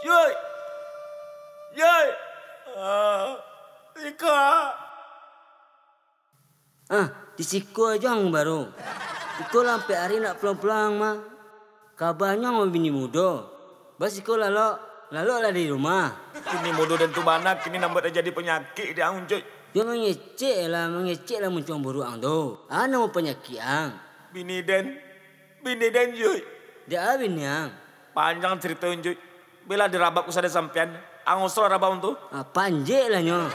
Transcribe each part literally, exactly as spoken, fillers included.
Yoi! Yoi! Ah, iko. Ah, di siko ajo ang baru. Iko lah ampek ari ndak pulang-pulang mah. Kabanyo ang bini mudo. Basiko lalok, lalok lah di rumah. Bini mudo den tu bana, kini nambuek jadi panyakik di ang, Uncuik. Jan mangecek lah, mangecek lah muncuang buruak ang tu. Ah, namo panyakik ang. Bini den, bini den, Cuik. Dek a bini ang. Panjang carito, Uncuik. Bilah dirabak usah den sampean. Ang usah rabak ang tu. Ah, panjek lah nyo.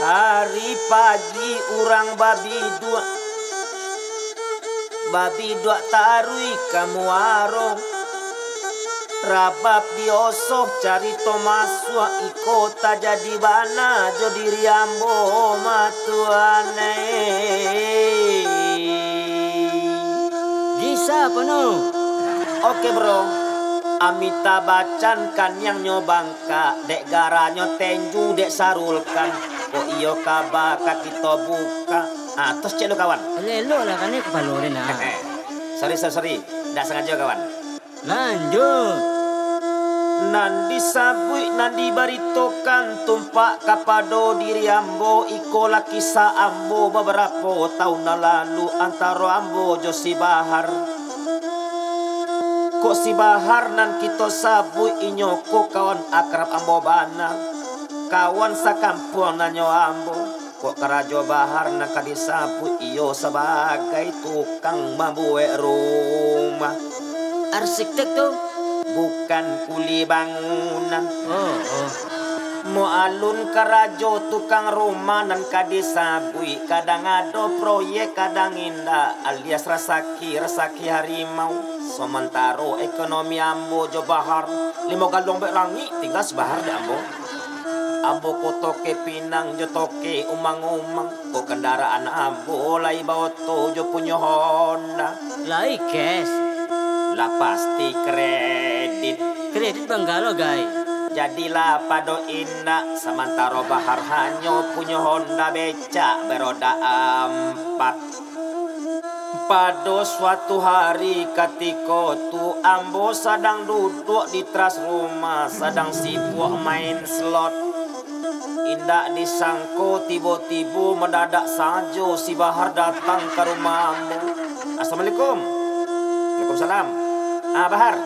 Ari pagi urang babiduak, babiduak taruih ka muaro. Rabab diosoh carito masuak, iko tajadi bana jo diri ambo mah, Tuan, eh. Bisa, Pano. Oke, bro. Amitabh Bachchan kaniangnyo bangkak, dek garanyo tenju dek Shahrukh Khan. Kok iyo kaba ka kito buka? Ah, tos cek lu, kawan. Elok-elok lah, kanai kapalo den, ah. Sorry, sorry, sorry. Ndak sangajo, kawan. Lanjut. Nan disabuik, nan dibaritokan, tumpak kapado diri ambo, ikolah kisah ambo babarapo taun nan lalu antaro ambo jo si Bahar. Kok si Bahar nan kito sabuik, inyo ko kawan akrab ambo bana, kawan sakampuang nan nyo ambo. Kok karajo Bahar nan ka disabuik iyo sabagai tukang mambuek rumah. Arsitek tu? Bukan, kuli bangunan. Oh, oh. Mo alun karajo tukang rumah nan ka disabuik, kadang ado proyek, kadang indak, alias rasaki, rasaki harimau. Samantaro ekonomi ambo jo Bahar, limo galuang bek langik, tingga si Bahar dek ambo. Ambo ko toke pinang jo toke umang-umang. Kok kandaraan ambo lai baoto jo punyo Honda. Lai cash? Lah pasti kredit. Kredit banggalo, gai? Jadilah pado indak, samantaro Bahar hanyo punyo Honda becak beroda ampat. Pado suatu hari katiko tu, ambo sadang duduak di teras rumah, sadang sibuak main slot. Indak disangko, tibo-tibo madadak sajo si Bahar datang ka rumah ambo. "Assalamualaikum." "Waalaikumsalam." "Ah, Bahar,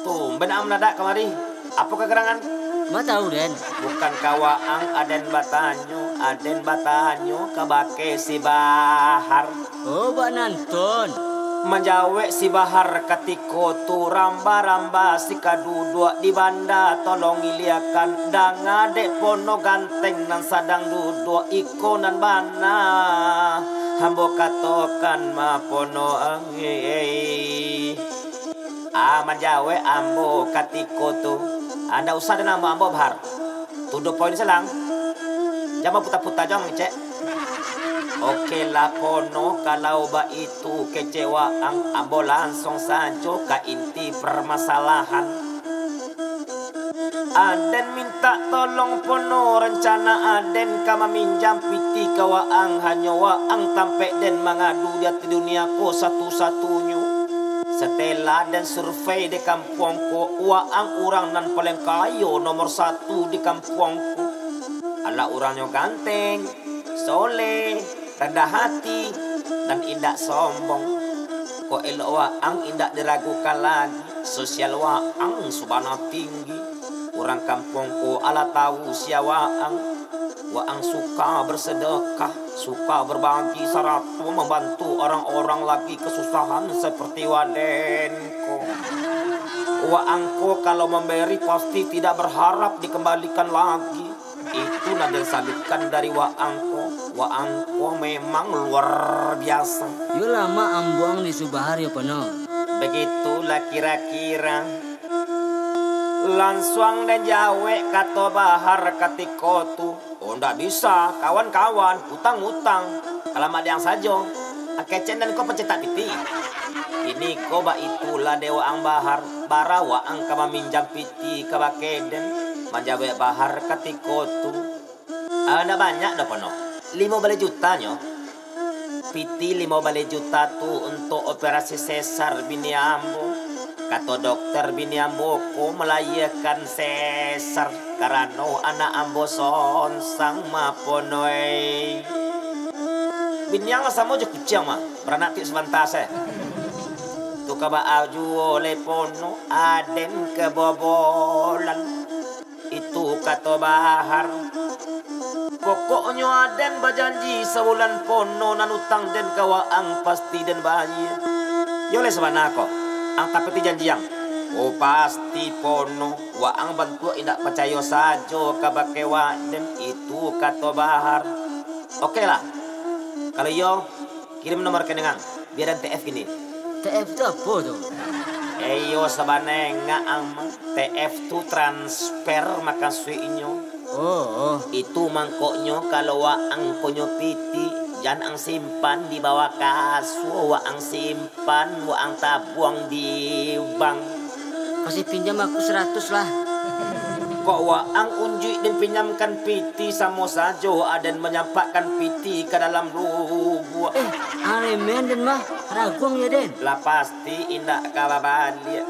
tumben ang madadak kamari. Apo kagerangan?" "Ma tahu, Den?" "Bukan ka waang aden batanyo, aden batanyo kabake si Bahar." "Oh, bak Nantun." Manjawek si Bahar katiko tu, ramba-ramba si ka duduak di banda, tolong iliakan, danga dek Pono ganteng nan sadang duduak, iko nan bana ambo katokan mah, Pono, eh. Ah, manjawek ambo katiko tu. Ah, ndak usah den ambo-ambo, Bahar. To the point salang. Jan baputa-puta jo ang, kecek. Oke lah, Pono, kalau baitu kecek waang, ambo lansuang sajo ka inti permasalahan. Aden mintak tolong, Pono, rencana aden ka maminjam pitih ka waang, hanyo waang tampek den mangadu di ateh dunia ko satu-satunyo. Setelah den survei di kampuang ko, waang urang nan paleng kayo nomor satu di kampuang ko. Alah, urangnyo ganteng, soleh, randah hati, nan indak sombong. Kok elok waang indak diragukan lai, sosial waang subana tinggi. Urang kampuang ko alah tahu sia waang. Waang suka bersedekah, suka berbagi, sarato mambantu orang-orang lagi kesusahan seperti waden ko. Waang ko kalau memberi pasti tidak berharap dikembalikan lagi. Itu nan den salutkan dari waang ko. Waang ko memang luar biasa. Yo lamo ambuang di Subahar yo, Pono. Begitulah kira-kira. Lansuang den jawek kato Bahar katiko tu. Oh, ndak bisa, kawan-kawan, utang-utang. Kalamak diang sajo. Kecek nan ko pencetak piti. Kini ko baitulah dek waang Bahar, bara waang ka maminjam piti kabake den, manjawek Bahar katiko tu. Ah, ndak banyak doh, Pono. Limo baleh juta nyo. Piti limo baleh juta tu untuak operasi sesar bini ambo. Kato dokter, bini ambo ko malayiakan sesar karano anak ambo sonsang mah, Pono, eh. Biniang lah samo jo kuciang mah, baranak tiok sabanta se. Tu ka baa juo lai, Pono, aden kebobolan. Itu kato Bahar. Pokoknyo aden bajanji sabulan, Pono, nan utang den ka waang pasti den bayia. Yo lai sabana ko, ang tapati janji ang? Oh, pasti, Pono. Waang bantuak indak pacayo sajo kabake waden, itu kato Bahar. Oke lah. Kalau iyo, kirim nomor rekening ang, bia den T F kini. T F tu apo tu? Eh, iyo, sabana ngak ang mah. T F tu transfer makasuiknyo. Oh, oh. Itu mangkonyo kalau waang punyo piti, jan ang simpan di bawah kasua, waang simpan, waang tabuang di bank. Kasih pinjam aku saratus lah. Kok waang unjuik den pinjamkan piti, samo sajo aden manyampakkan piti ka dalam lubuak. Eh, aremen den mah, raguang yo den. Lah pasti indak ka babaliak.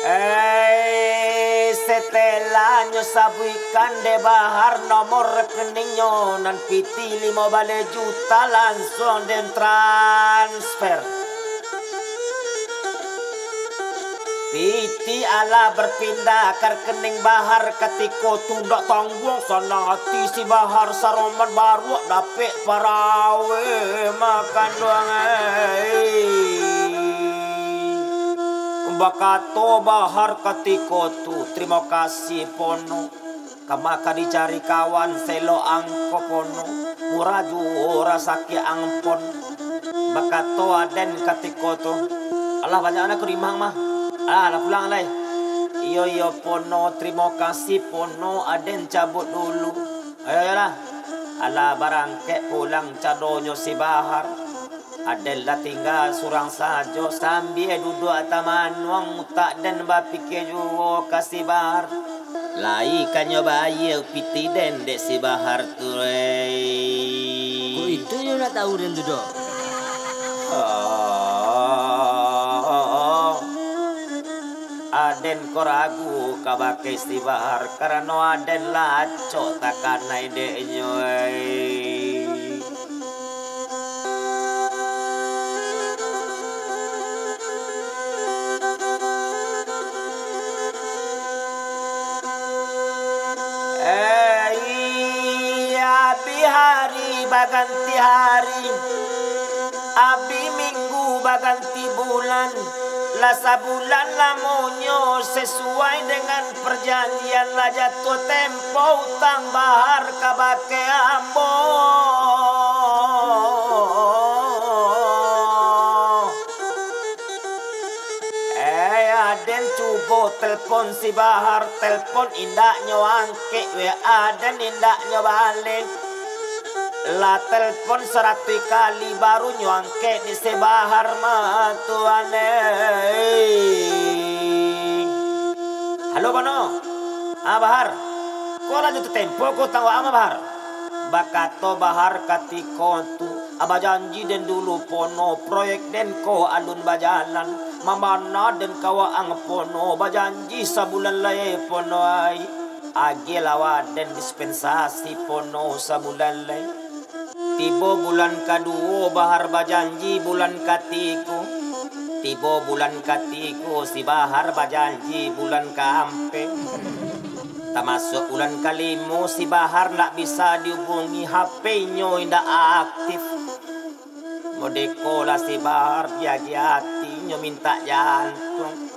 Eh, setelah nyo sabuikkan dek Bahar nomor rekeningnyo, nan piti limo baleh juta lansuang den transfer. Piti alah berpindah ka rekening Bahar katiko tu, ndak tangguang sanang ati si Bahar, saroman baruak dapek paraweh makan duang ai. Bakato Bahar katiko tu, "Tarimo kasih, Pono. Kama ka dicari kawan selo ang ko, Pono, murah juo rasaki ang, Pon." Bakato aden katiko tu, "Alah, banyak anak kurimang mah. Alah, lah pulang lai." "Iyo, iyo, Pono, tarimo kasih, Pono, aden cabuik dulu." "Ayo, ayolah." Alah barangkek pulang cadonyo si Bahar. Aden lah tingga surang sajo, sambia duduak tamanuang, utak den bapikia juo ka si Bahar. Lai ka nyo bayia piti den dek si Bahar tu, eh. Kok itu nyo nak tahu den tu, doh? Oh, aden ko ragu kabake si Bahar, karano aden lah acok takanai dek nyo, eh. Eh, iya, abih hari baganti hari, abih minggu baganti bulan, lah sabulan lamonyo sasuai dengan parjanjian, lah jatuah tempo utang Bahar kabake ambo. Eh, aden cubo telpon si Bahar, telpon indak nyo angkek, W A den indak nyo baleh. Lah telpon saratuih kali baru nyo angkek dek si Bahar mah, Tuan, eh. Halo, Pono. Ah, Bahar. Ko lah jatuah tempo ko utang waang mah, Bahar. Bakato Bahar katiko tu, "Ah, bajanji den dulu, Pono, proyek den ko alun bajalan. Mambana den ka waang, Pono, bajanji sabulan lai, Pono ai. Agiahlah waden dispensasi, Pono, sabulan lai." Tibo bulan kaduo, Bahar bajanji bulan katigo. Tibo bulan katigo, si Bahar bajanji bulan kaampek. Tamasuak bulan kalimo, si Bahar ndak bisa diubungi, H P-nyo indak aktif. Modeko lah si Bahar diagiah atinyo mintak jantuang.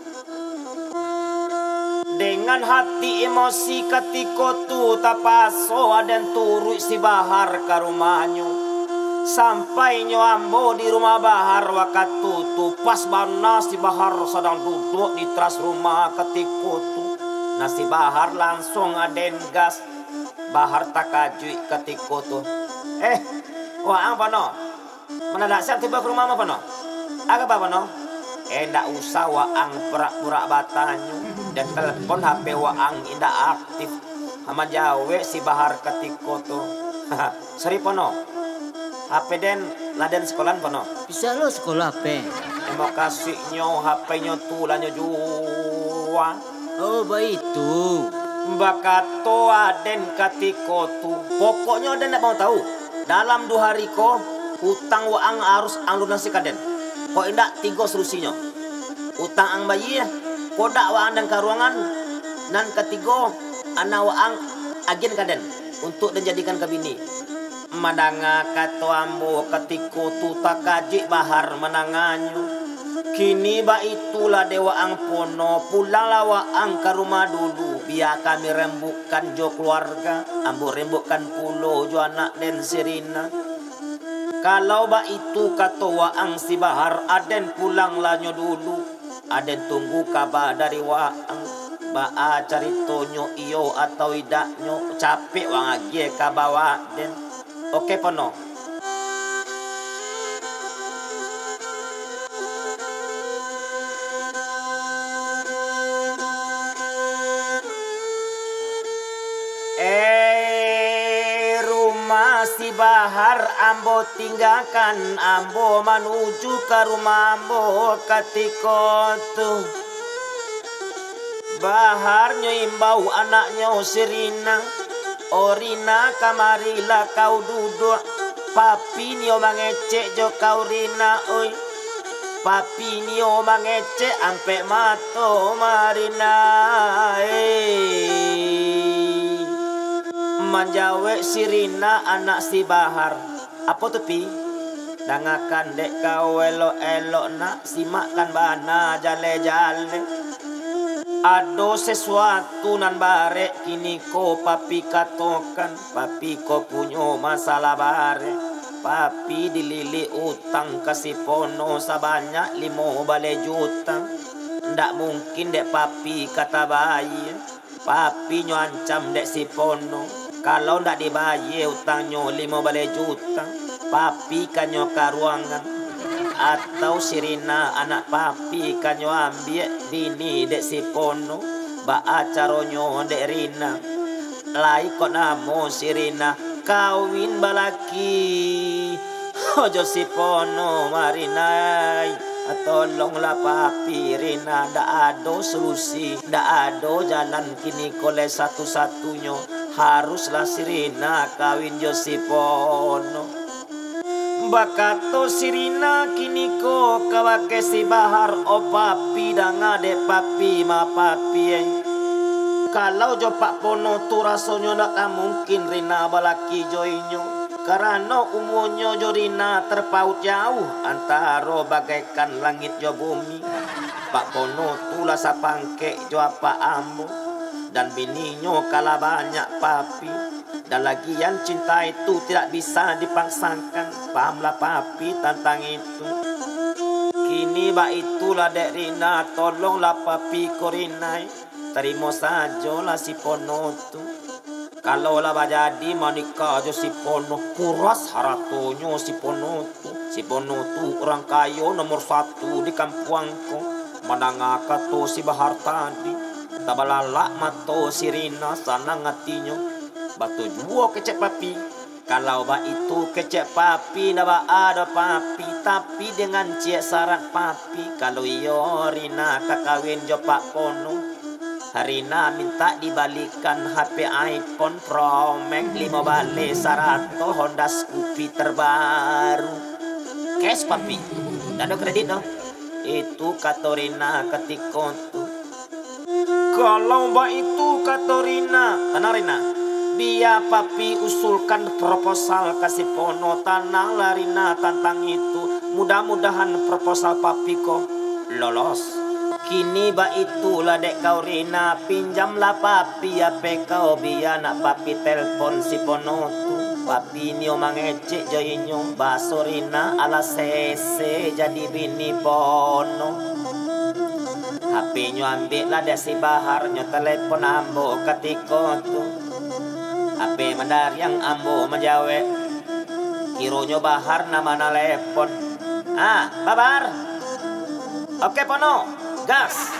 Dengan hati emosi katiko tu, tapaso aden turuik si Bahar ka rumahnyo. Sampainyo ambo di rumah Bahar wakatu tu, pas bana si Bahar sadang duduak di teras rumah katiko tu. Nah, si Bahar langsuang aden gas. Bahar takajuik katiko tu. "Eh, waang Pono, manadak siang tibo ka rumah ambo, Pono? Aka ba, Pono?" Eh, ndak usah waang purak-purak batanyo. Den telepon H P waang indak aktif. Manjawek si Bahar katiko tu. "Sori, Pono. H P den lah den sekolahan, Pono." "Bisa lo sekolah H P?" Emang kasiknyo, H P-nyo tu lah nyo jua. "Oh, baitu." Bakato aden katiko tu, "Pokoknyo aden ndak mau tahu. Dalam duo hari ko, utang waang harus ang lunasikan den. Kok indak, tigo solusinyo. Utang ang bayie, kok dak waang den karuangan, nan katigo, anak waang agian ka den, untuak den jadikan ka bini." Mandanga kato ambo katiko tu, takajuik Bahar mandanganyo. "Kini baitulah dek waang Pono, pulanglah waang ka rumah dulu, bia kami rembukkan jo kaluarga, ambo rembukkan pulo jo anak den si Rina. Kalau baitu kato waang si Bahar, aden pulanglah nyo dulu. Aden tunggu kaba dari waang. Baa caritonyo, iyo atau idaknyo, capek waang agiah kaba waden. Oke, Pono." Eh, rumah si Bahar ambo tinggakan, ambo manuju ka rumah ambo katiko tu. Baharnyo imbau anaknyo si Rina, "O Rina, kamarilah kau duduak. Papi nio mangecek jo kau, Rina, oi. Papi nio mangecek ampek mato, Marina, eh." Manjawek si Rina, anak si Bahar, "Apo tu, Pi? Dangakan dek kau elok-elok, nak, simakkan bana jale-jale. Ado sesuatu nan barek kiniko Papi katokan. Papi ko punyo masalah barek. Papi dililik utang ka si Pono sabanyak limo baleh juta. Ndak mungkin dek Papi ka tabayie. Papi nyo ancam dek si Pono, kalau ndak dibayie utangnyo limo baleh juta, Papi ka nyo karuangan. Atau si Rina, anak Papi, ka nyo ambiak bini dek si Pono. Baa caronyo dek Rina? Lai kok namo si Rina kawin balaki jo si Pono, Marina ai. Tolonglah Papi, Rina ndak ado solusi, ndak ado jalan kiniko lai, satu-satunyo haruslah si Rina kawin jo si Pono." Bakato si Rina kiniko kabake si Bahar, "O Papi, danga dek Papi, ma Papi ai. Kalau jo Pak Pono tu rasonyo ndak ka mungkin Rina balaki jo inyo, karano umuanyo jo Rina tapaut jauah antaro bagaikan langik jo bumi. Pak Pono tu lah sapangkek jo apak ambo, dan bininyo kalah banyak Papi. Dan lagian cinta itu tidak bisa dipaksakan, pahamlah Papi tantang itu. Kini baitulah dek Rina, tolonglah Papi ko Rina ai. Tarimo sajolah si Pono tu. Kalau lah bajadi manikah jo si Pono, kuras haratonyo si Pono tu. Si Pono tu urang kayo nomor satu di kampuang ko." Mandanga kato si Bahar tadi, tabalalak mato si Rina, sanang atinyo. Batua juo kecek Papi. Kalau baitu kecek Papi, ndak baa doh Papi, tapi dengan ciek sarat Papi. Kalau iyo Rina ka kawin jo Pak Pono, Rina mintak dibalikan H P iPhone Pro Max limo baleh sarato Honda Scoopy terbaru. Cash, Papi. Ndak ado kredit doh. Itu kato Rina katiko tu. Kalau baitu, kato Rina, tanang Rina, bia papi usulkan proposal ka si Pono, tananglah Rina tantang itu. Mudah-mudahan proposal papi ko lolos. Kini baitulah dek kau Rina, pinjamlah papi H P kau, bia nak papi telpon si Pono tu. Papi nio mangecek jo inyo, baso Rina alah sese jadi bini Pono. H P-nyo ambiaklah dek si Bahar, nyo telepon ambo katiko tu. H P mandariang ambo manjawek. Kironyo Bahar nan manalepon. Ah, Babar. Oke, Pono. Gas.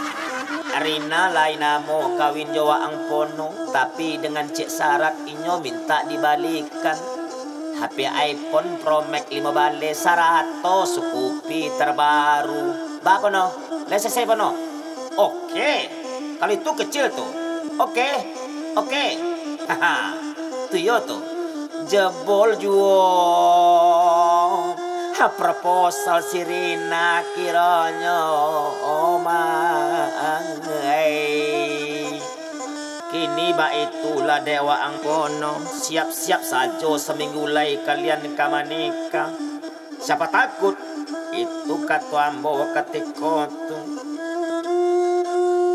Rina lai namo kawin jo waang Pono, tapi dengan cek syarat inyo mintak dibalikan. H P iPhone Pro Max limo baleh sarato, sukupi terbaru. Ba, Pono? Lai sese, Pono? Oke. Kalau itu kecil tu. Oke. Oke. Haha. Tu yo tu. Jebol juo. Ha, proposal si Rina kironyo. Oh, ma-, ai. Kini baitulah dek waang Pono, siap-siap sajo, saminggu lai kalian ka manikah. Siapa takut? Itu kato ambo katiko tu.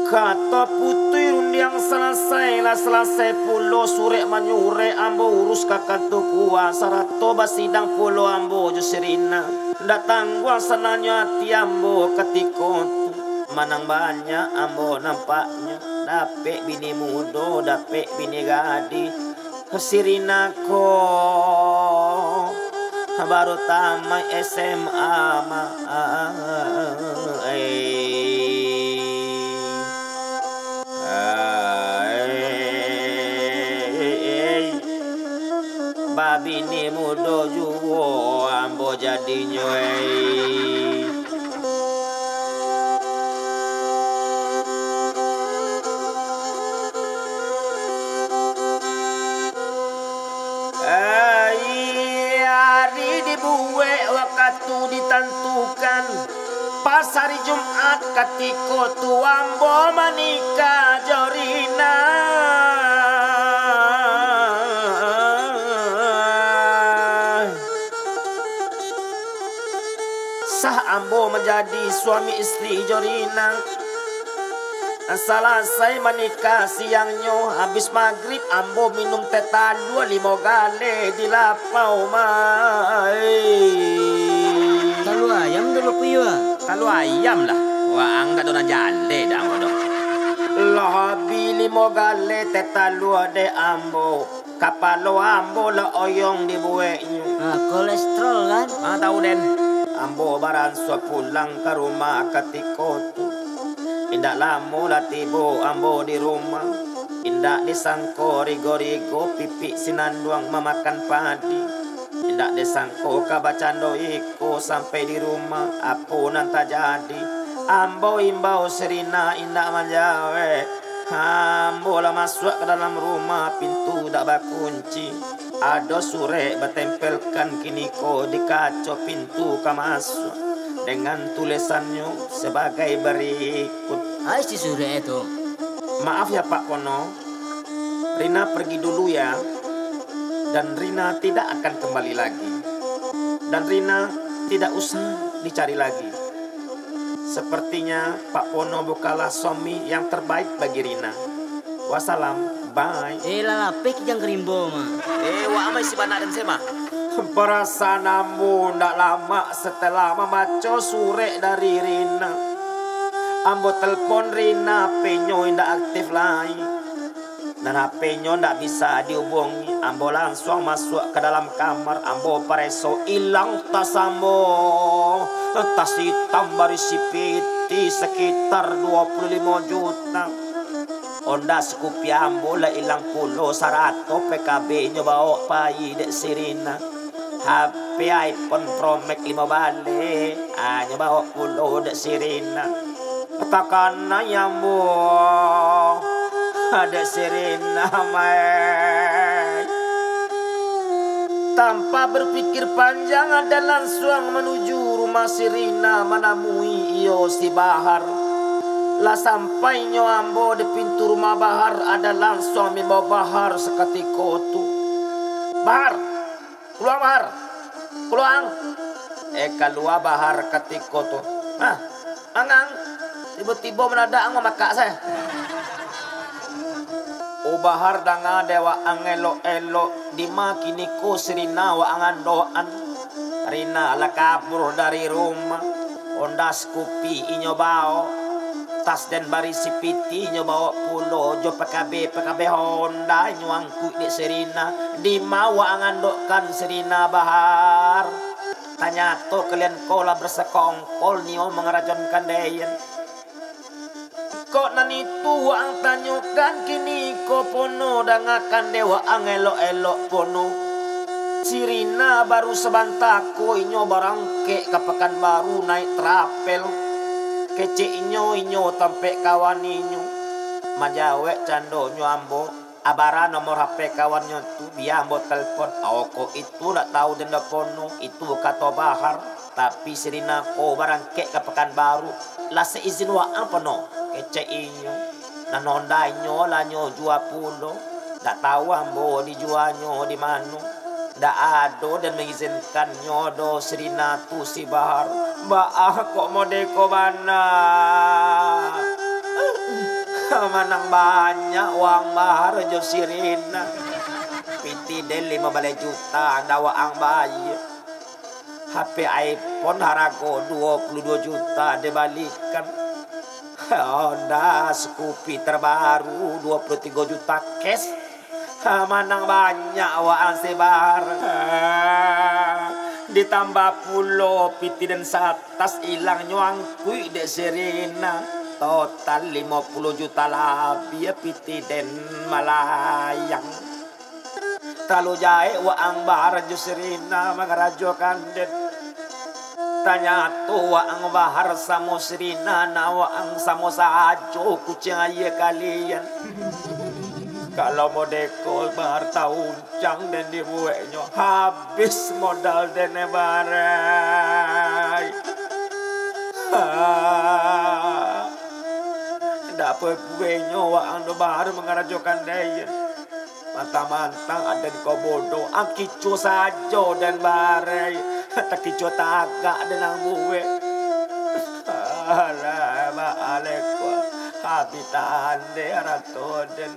Kato putuih rundiang salasai, lah salasai pulo surek manyurek, ambo urus ka kantua KUA, sarato basidang pulo ambo jo si Rina. Ndak tangguang sanangnyo ati ambo katiko tu. Manang banyak ambo nampaknyo, dapek bini mudo, dapek bini gadih. Si Rina ko baru tamaik S M A mah. Ai. Ai. Babini mudo juo ambo jadinyo, ai. Ai, ari dibuek, wakatu ditantukan, pas ari Jumaat katiko tu ambo manikah jo Rina. Sah ambo manjadi suami istri jo Rina. Salasai manikah siangnyo, habis magrib ambo minum teh talua limo galeh di lapau, mai. Talua ayam tu, Bapuyuah? Talua ayam lah. Waang dak ado nan jaleh dek ambo doh. Lah habih limo galeh teh talua dek ambo. Kapalo ambo lah oyong dibueknyo. Ah, kolesterol kan? Ah, tahu den. Ambo baransua pulang ka rumah katiko tu. Indak lamo lah tibo ambo di rumah. Indak disangko rigo-rigo pipik sinanduang mamakan padi. Indak disangko ka bacando iko sampai di rumah, apo nan tajadi. Ambo imbau si Rina indak manjawek. Ambo lah masuak ka dalam rumah, pintu dak bakunci. Ado surek batempelkan kiniko di kaco pintu ka masuak, dengan tulesannyo sabagai barikut. Ai, si surek tu. Maaf ya, Pak Pono, Rina pergi dulu ya, dan Rina tidak akan kembali lagi. Dan Rina tidak usah dicari lagi. Sepertinya Pak Pono bukanlah suami yang terbaik bagi Rina. Wassalam, bye. Eh, lah lapeh kijang ka rimbo mah. Eh, wak amai si bana dan sema. Perasaan ambo ndak lamak setelah mambaco surek dari Rina. Ambo telepon Rina, H P-nyo indak aktif lai. Nan H P-nyo ndak bisa dihubungi, ambo lansuang masuak ka dalam kamar, ambo pareso, ilang tas ambo. Tas itam barisi pitih sakitar duo puluah limo juta. Honda Scoopy ambo lah ilang pulo, sarato P K B-nyo baok pai dek si Rina. H P iPhone Pro Max limo baleh, ah, nyo baok pulo dek si Rina. Takana ambo dek si Rina, mai. Tanpa berpikir panjang, Aden lansuang manuju rumah si Rina, manamui iyo si Bahar. Lah sampai nyo ambo di pintu rumah Bahar, Aden lansuang mambao Bahar sakatiko tu. "Bahar! Kalua, Bahar! Kalua ang!" Eh, kalua Bahar katiko tu. "Hah? Manga ang? Tibo-tibo manadak ang mamakak sae." "O Bahar, danga dek waang elok-elok, dima kiniko si Rina waang andokan?" Rina lah kabur dari rumah. Honda Scoopy inyo bao, tas den barisi pitih inyo bao pulo, jo pakabeh-pakabeh Honda inyo angkuik dek si Rina. "Dima waang andokkan si Rina, Bahar? Tanyato kalian ko lah basekongkol nio mangarajokan den." "Kok nan itu waang tanyokan kiniko, Pono, dangakan dek waang elok-elok, Pono. Si Rina baru sabanta ko inyo barangkek ka Pakanbaru naik trapel. Kecek inyo, inyo tampek kawan inyo." Manjawek candonyo ambo, "A bara nomor H P kawannyo tu, bia ambo telpon." "Ao, kok itu dak tau den doh, Pono, itu kato Bahar. Tapi si Rina ko barangkek ka Pakanbaru, lah saizin waang, Pono," kecek inyo. "Nan Honda inyo lah nyo jua pulo. Dak tau ambo dijuanyo di mano. Dak ado den mangizinkannyo doh si Rina tu si Bahar." "Baa kok modeko bana? Manang banyak waang Bahar jo si Rina. Pitih den limo baleh juta ndak waang bayia. H P iPhone harago duo puluah duo juta den balikan. Honda Scoopy terbaru duo puluah tigo juta cash. Ha, manang banyak waang si Bahar. Ha, ditambah pulo pitih den satas ilang nyo angkuik dek si Rina. Total limo puluah juta labiah pitih den malayang. Talalu jahek waang Bahar jo si Rina mangarajokan den. Tanyato waang Bahar samo si Rina, nan waang samo sajo kuciang aia kalian. Kalau modeko Bahar tauncang den dibueknyo, habis modal den, Bahar ai. Ha. Ndak apo-aponyo waang doh Bahar mangarajokan den. Mantang-mantang aden ko bodoh, ang kicuah sajo den Bahar ai. Takicuah tagak den ang buek. Alah, baaleko. Habis tahan den arato den.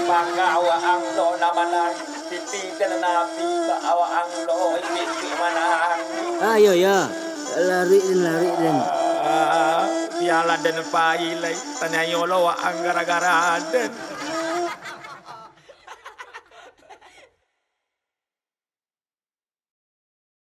Manga waang lo nan manangih, pitih den nan abih, baa waang lo ipik-ipik manangih. Ayo, yo. Laruik den, laruik den. Ah, bialah den pai lai, taniayo lo waang gara-gara den.